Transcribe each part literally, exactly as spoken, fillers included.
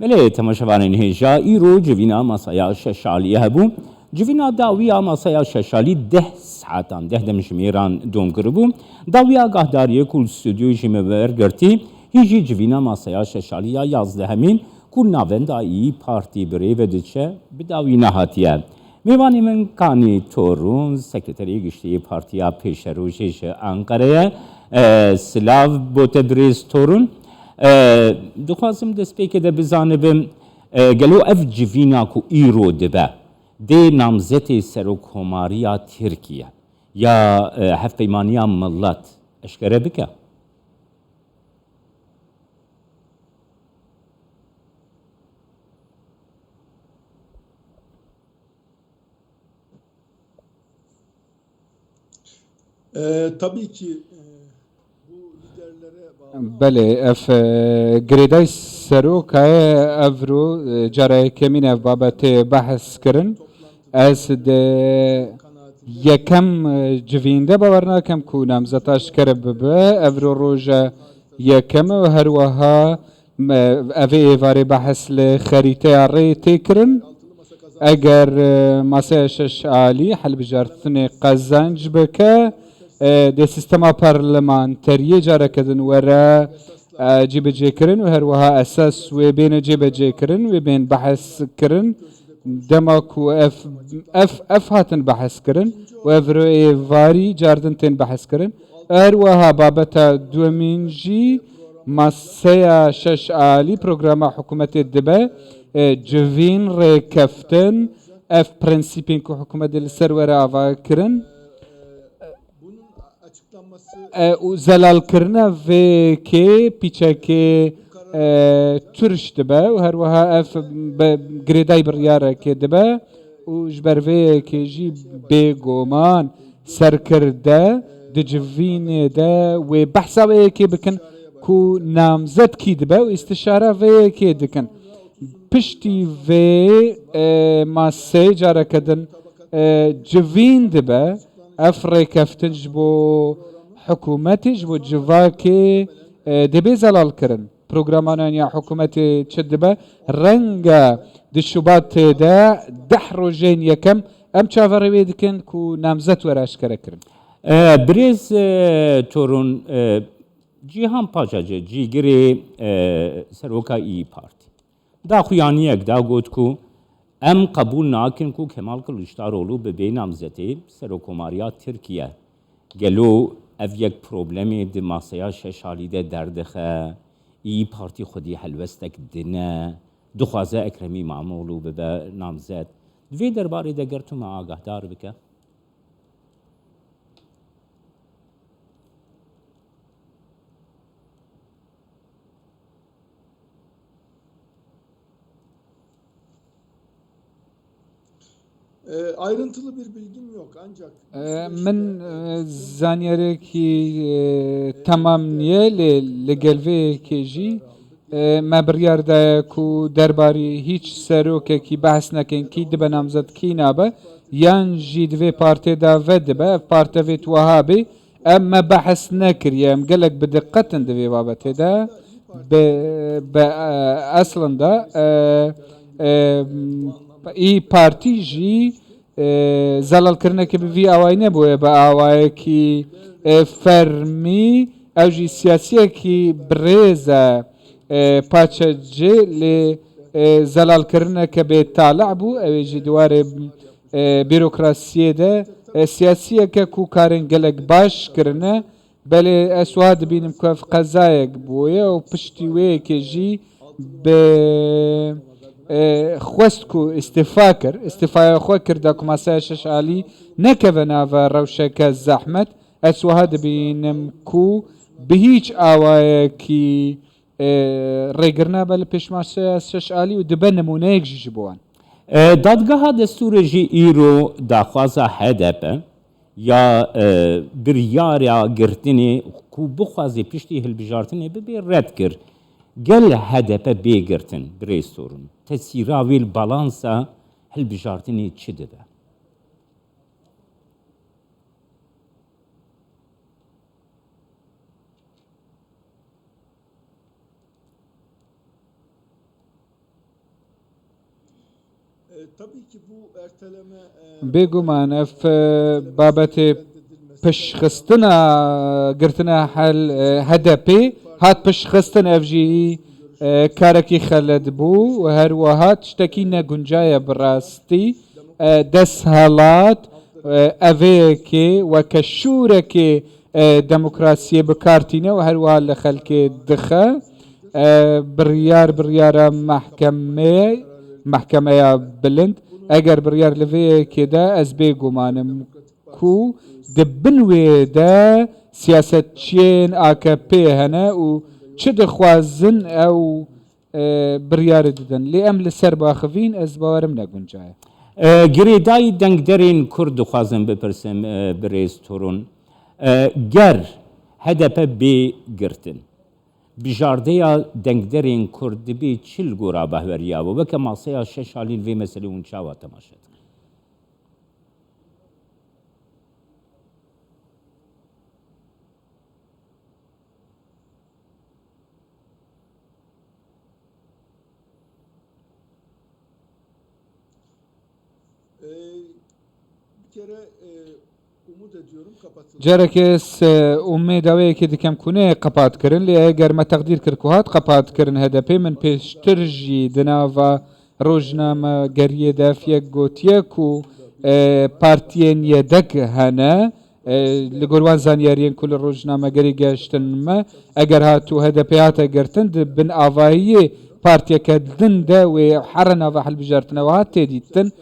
Belê, temaşevanên hêja, îro civîna masaya Şeşaliyê hebû. Civîna dawî ya masaya Şeşalî deh saetan, deh demjimêran dom kiribû. Dawî agahdariyê ku li stûdyoyê jî me wergirtî, hîn jî civîna masaya Şeşalî ya yazdehemîn ku navenda Îyî Partî bi rê ve diçe, bi dawî nehatiye. Mêvanê min Kanî Torûn, Sekreterê Giştî yê Partiya Pêşerojê ji Enqerê ye. E, silav bo te birêz Torûn. E, dixwazim destpêkê de bizanibim, e, gelo ev civîna ku îro dibe, dê namzetê Serokkomariya Tirkiye ya, e, Hevpeymaniya Milet eşkere bike? E, tabii ki, e, bu liderlere bağlı. Belê, ev, e, girêdayî seroka ye, evro, e, cara yekemîn ev babetê behs kirin. Ez di yekem, e, civîn de bawer nakem ku namzeta eşkere bibe. Evro roja yekem e û her wiha Me, evê êvarê behs li xerîteya rê tê kirin. Eger, e, masaya Şeşalî hilbijartinê qezenc bike, e, dê sîstema parlamenteriyê careke din were, e, cîbicêkirin û her wiha esas wê bêne cêbecêkirin, wê bên behs kirin. Dema ku ev, ev, ev hatin behs kirin û ev êvarî cardin tên behs kirin. Her wiha babeta duwemîn jî maseya Şeşalî programa hikûmetê dibe, e, civîn, rêkeftin, ev prensîpên ku hikûmetê li ser were ava kirin. E, û zelalkirina vê yekê pîçekê, e, tûrîş dibe û her wiha ev bi girêdayî biryarekê dibe û ji ber vê yekê jî bêguman serkirde di civînê de wê behsa vê yekê bikin ku namzet kî dibe û îstişara vê yekê dikin. Piştî vê, e, maseyê careke din, e, civîn dibe. Ev rêkeftin ji bo hikûmetê, ji bo civakê, e, dê bê zelalkirin. Programananiya hikûmetê çi dibe? Renga di Şubatê de deh rojên yekem em çaverê wê dikin ku namzet were eşkerekirin. E, birêz, e, Torûn, e, Cîhan Paşacı, cîgirê, e, seroka İYİ Partî, daxuyaniyek da, got ku em qebûl nakin ku Kemal Kiliçdaroglu bibe namzetê Serokkomariya Tirkiye. Gelo ev yek problemê di maseya Şeşalî de derdixe? İYİ Partî xwedî helwestek din e, dixwaze Ekrem İmamoğlu bibe namzet. Di vê derbarê de ger tu me agahdar bike. E, ayrıntılı bir bilgim yok ancak E, min, e, zanyarekî, e, temam niye, lê li gel vê yekê jî, e, me biryar daye ku derbarî hîç serokekî behs nekin, kî dibe namzet, kî nabe, yan jî di vê partê de vedibe, ev parte vê tu wiha bê, Em me behs nekiriye, em gelek bi diqet in di vê babetê de. Bi, bi, e, eslin de, e, e, İYİ Partî jî, e, zelalkirinekê bi vî awayî nebûye, bi awayekî, e, fermî, ew jî siyasiyekî birêz e, e, Paçacı lê, e, zelalkirineke bêtala bû, ew ê jî di warê e, bîrokrasiyê de, e, siyasiyeke ku karên gelek baş kirine, belê ez wiha dibînim ku ev qezayek bûye û piştî wê yekê jî bi, e, xwest ku îstîfa kir, îstîfaya xwe kir da ku masaya Şeşalî nekeve nava rewşeke zehmet. Ez wiha dibînim ku bi hîç awayekî e, rêgirina be li pêşmaçeya Şeşalî û dibe nimûneyek jî ji bo wan. E, Dadgeha Destûrê jî îro daxwaza H D P ya, e, biryara girtinê ku bixwaze piştî hilbijartinê bibe red kir. Gel H D P bê girtin, birêz Torûn, tesîra wê li balansa hilbijartinê çi dibe? Bêguman ev, e, babetê piştxistina girtina hel, e, H D P hat piştxistin, ev jî, e, karekî xelet bû û her wiha tiştekî neguncaye bi rastî. E, desthilat, e, evê yekê weke şûrekê, e, demokrasiyê bi kar tîne û her wiha li xelkê dixe. E, biryar, biryara mehkemê, mehkemeya bilind, eger biryar li vê yekê de, ez bêguman im ku di bin wê de siyasetçiyên A K P hene û çi dixwazin ew, e, biryarê didin. Lê em li ser baxivîn, ez bawerim neguncaye. E, girêdayî dengderên Kurd dixwazim bipirsim, e, birêz Torûn. E, ger H D P bê girtin, bijardeya dengderên Kurd dibê çi li gora behweriya we? Weke maseya şeş alî li vê meselê hûn çawa temaşe dikin? Carekê ez, e, umêda wê yekê dikem ku neyê qepat kirin, lê eger me teqdîr kir ku hat qepat kirin H D P, min pêştir jî di nava rojnamegeriyê de ev yek gotiye ku, e, partiyên yedek hene, e, li gor wan zanyariyên ku li rojnamegerî gehiştin me, eger hat û H D P hate girtin, di bin avahiyê partiyeke din de wê here nava hilbijartinê wiha tê dîtin.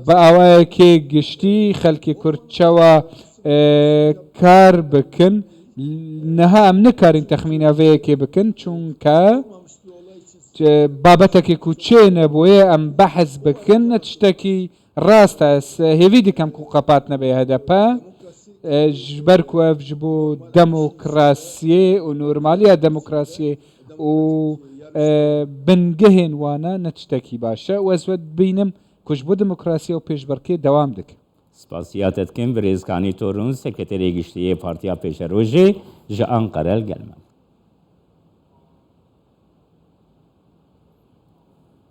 Bi awayekê giştî xelkê Kurd çawa, e, kar bikin? Niha em nikarin texmîna vê yekê bikin, çunke, e, babetekê ku çênebûye em behs bikin, ne tiştekî rast e. Ez hêvî dikim ku qepat nebe H D P, e, ji ber ku ev ji bo demokrasiyê û normaliya demokrasiyê û, e, bingehên wan e, ne tiştekî baş e. Û ez we dibînim ku ji bo demokrasiya û pêşberkê dewam dike. Spasiya te dikim, birêz Kanî Torûn, Sekreterê Giştî yê Partiya Pêşerojê ji Anqere li gel me.